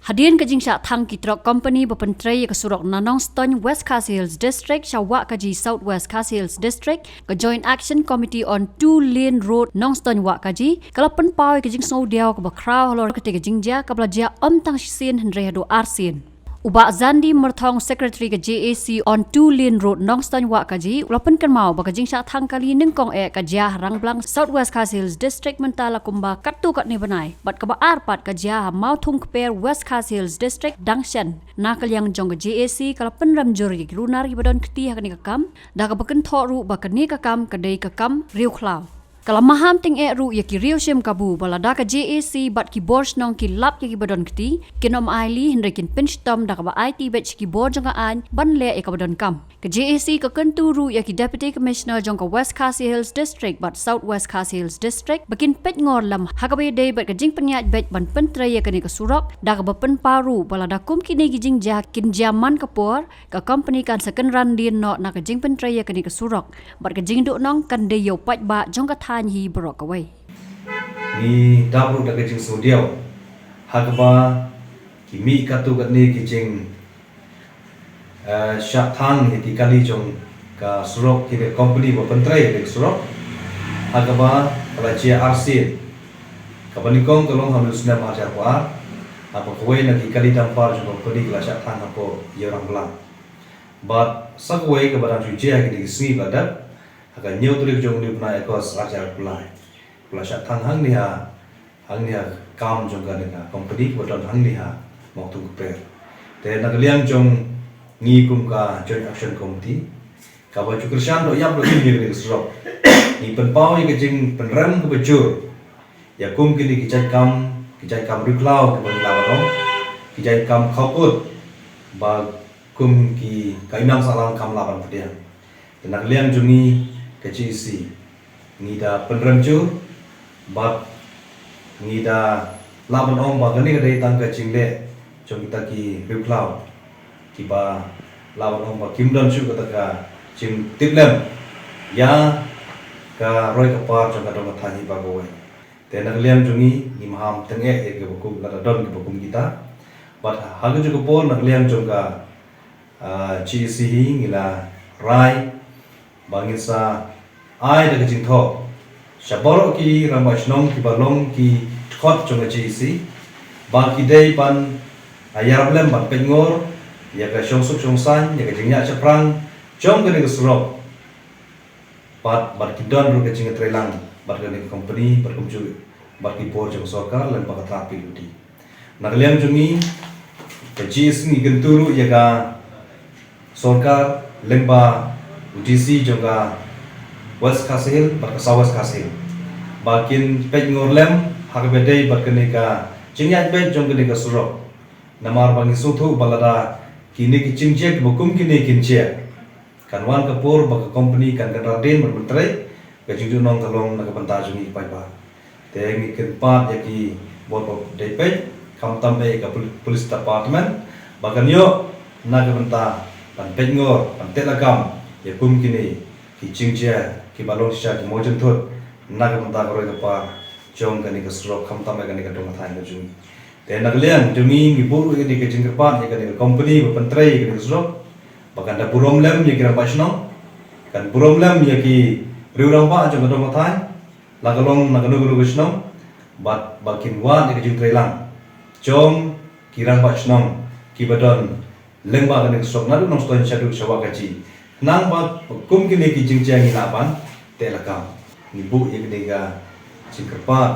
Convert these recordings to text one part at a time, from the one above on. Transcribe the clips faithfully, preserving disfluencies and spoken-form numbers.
Hadien ka jingshah thang ki trok company ba pyntrei ïa ka surok na Nongstoiñ, West Khasi Hills District, sha Wahkaji, South West Khasi Hills District, ka Joint Action Committee on Two Lane Road, Nongstoiñ Wahkaji, ka la pynpaw ïa ka jingsngewdiaw kaba khraw halor katei ka jingjia, kaba la jia ym tang shisien hynrei haduh arsien. U Bah Zandi Myrthong, Secretary ka J A C on Two Lane Road, Nongstoiñ Wahkaji, u la pynkynmaw ba ka jingshah thang kali nyngkong eh ka jia ha Rangblang, South West Khasi Hills District, mynta la kumba katto katne bnai, bad kaba ar pat ka jia ha Mawthungkper, West Khasi Hills District, dang shen. Na ka liang jong ka J A C, ka la pynrem jur ïa ki runar kiba don kti ha kane ka kam, da kaba kynthoh ruh ba kane ka kam ka dei ka kam riewkhlaw. Ka la maham tyngeh ruh ïa ki riewshim kabu ba lada ka J A C bad ki bor shnong ki lap ïa kiba don kti, kin ym ailad hynrei kin pynshitom da kaba aiti beit sha ki bor jong ka aiñ ban leh ïa kaba donkam. Ka J A C ka kyntu ruh ïa ki Deputy Commissioner jong ka West Khasi Hills District bad South West Khasi Hills District ba kin peitngor lem ha kaba ïadei bad ka jingpynïaid beit ban pyntrei ïa kane ka surok, da kaba pynpaw ruh ba lada kum kine ki jingjia kin jia man ka por, ka company kan sa kynran dien noh na ka jingpyntrei ïa kane ka surok, bad ka jingduhnong kan dei ïa u paidbah jong ka thaiñ hi baroh kawei. Ngi dap ruh da ka jingsngewdiaw ha kaba ki mih katto katne ki jing, eh, shah thang ïa ki kali jong ka surok, ki company ba pyntrei ïa ka surok, ha kaba ka la jia arsien. Kaba nyngkong ka long ha u snem arhajar arphew ar, haba kawei na ki kali dumper jong ka company ka la shah thang hapoh Ïew Rangblang. Bad sa kawei kaba dang shu jia ha kine ki sngi ba la dep, ha ka hynñiew tarik jong une u bnai August arhajar arphew lai, ka la shah thang hangne ha, hangne ha kam jong kane ka company kaba don hangne ha Mawthungkper. Te na ka liang jong ngi kum ka Joint Action Committee, kaba ju kyrshan doh ïap doh im ïa kane ka surok, ngi pynpaw ïa ka jingpynrem kaba jur ïa kum kine ki jait kam, ki jait kam riewkhlaw kiba ngi lah ban ong, ki jait kam khawkut, ba kum ki ka imlang sahlang kam lah ban pdiang. Te na ka liang jong ngi ka J A C, ngi da pynrem jur, bad ngi da lah ban ong ba kane ka dei tang ka jingleh jong kita ki riewkhlaw, kiba lah ban ong ba kim don shuh kata ka jingtiplem ïa ka roi ka par jong ka dong ka thaiñ hi baroh kawei. Te na ka liang jong ngi, ngi maham tyngeh ïa kiba kum, lada don kiba kum kita. Bad ha kajuh ka por na ka liang jong ka, ah, J A C hi ngi la rai ba ngin sa ai da ka jingthoh sha baroh ki rangbah shnong kiba long ki dkhot jong ka J A C, ba ki dei ban, ah, ïarap lem ban peitngor ïa ka shongsuk shongsaiñ, ïa ka jingïaid shaphrang jong kane ka surok. Bad, bad ki don ruh ka jingïatreilang bad kane ka company, bad kumjuh bad ki bor jong ka sorkar lem bad ka tnat P W D. Na ka liang jong ngi, ka J A C ngi kyntu ruh ïa ka sorkar lem bad u D C jong ka West Khasi Hills bad ka South West Khasi Hills, ba kin peitngor lem ha kaba dei bad kane ka jingïaid beit jong kane ka surok. Namar ba ngi sngewthuh ba lada kine ki jingjia kiba kum kine kin jia, kan wan ka por ba ka company kan kynran dien ban pyntrei, ka jingduhnong ka long na ka bynta jong ngi ki paidbah. Te ngi kyrpad ïa ki bor ba dei peit, khamtam eh ka pol-, police department, ba kan ïoh na ka bynta ban peitngor, ban teh lakam ïa kum kine ki jingjia kiba long shisha ki mawjynthut na ka bynta ka roi ka par jong kane ka surok, khamtam eh kane ka dong ka thaiñ ka jong ngi. Te na ka liang jong ngi, ngi buh ruh ïa kane ka jingkyrpad ïa kane ka company ba pyntrei ïa kane ka surok, ba kan da burom lem ïa ki rangbah shnong, kan burom lem ïa ki riew rangbah jong ka dong ka thaiñ, la ka long na kano kano ka shnong, bad ba kin wad ïa ka jingtreilang jong ki rangbah shnong kiba don lyngba kane ka surok naduh Nongstoiñ shaduh sha Wahkaji. Khnang ba kum kine ki jingjia ngi lah ban teh lakam. Ngi buh ïa kane ka jingkyrpad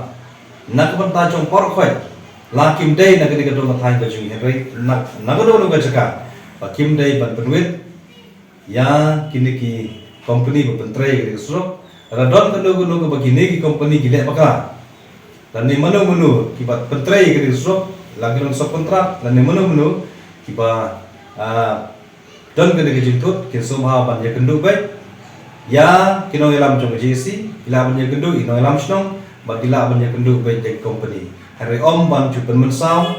na ka bynta jong baroh khoit, la kim dei na kane ka dong ka thaiñ ka jong ngi hynrei na, na kano kano ka jaka, ba kim dei ban pynwit ïa kine ki company ba pyntrei ïa kane ka surok. Lada don kano kano kaba kine ki company ki leh bakla, lane mano mano kiba pyntrei ïa kane ka surok, la ki long subcontract lane mano mano kiba, ah, don kane ka jingthut, kin sngewbha ban ïakynduh beit ïa ki nongïalam jong ka J A C, ki lah ban ïakynduh ïa ki nongïalam shnong, bad ki lah ban ïakynduh beit ïa ki company. Hynrei ym ban shu pynmynsaw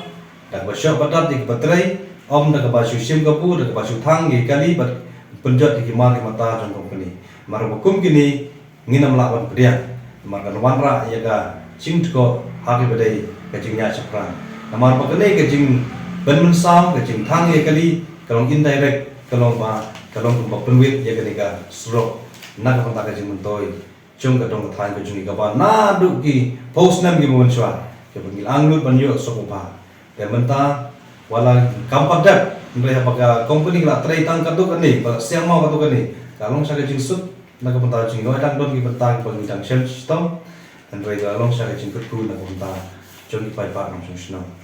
da kaba shoh ba dat ïa kiba trei, ym da kaba shu shim kabu, da kaba shu thang ïa ki kali bad pynjot ïa ki mar ki mata jong company. Namar ba kum kine ngin ym lah ban pdiang, namar kan wanrah ïa ka jingtkoh ha kaba dei ka jingïaid shaphrang. Namar ba kane ka jing, Ban mynsaw ka jingthang ïa kali ka long indirect, ka long ba ka long kumba pynwit ïa kane ka surok na ka bynta ka jingmyntoi jong ka dong ka thaiñ ka jong ngi kaba naduh ki phew snem kiba mynshuwa kiba ngi la angnud ban ïoh surok u bha. Te mynta wat la kam pat dep, hynrei haba ka company ka la trei tang katto katne, ba la siang maw katto katne, ka long sha ka jingsuk na ka bynta jong ngi, hynrei dang don ki bynta kiba ngi dang shem shitom, hynrei ka long sha ka jingkyrkhu na ka bynta jong ki paidbah nongshong shnong.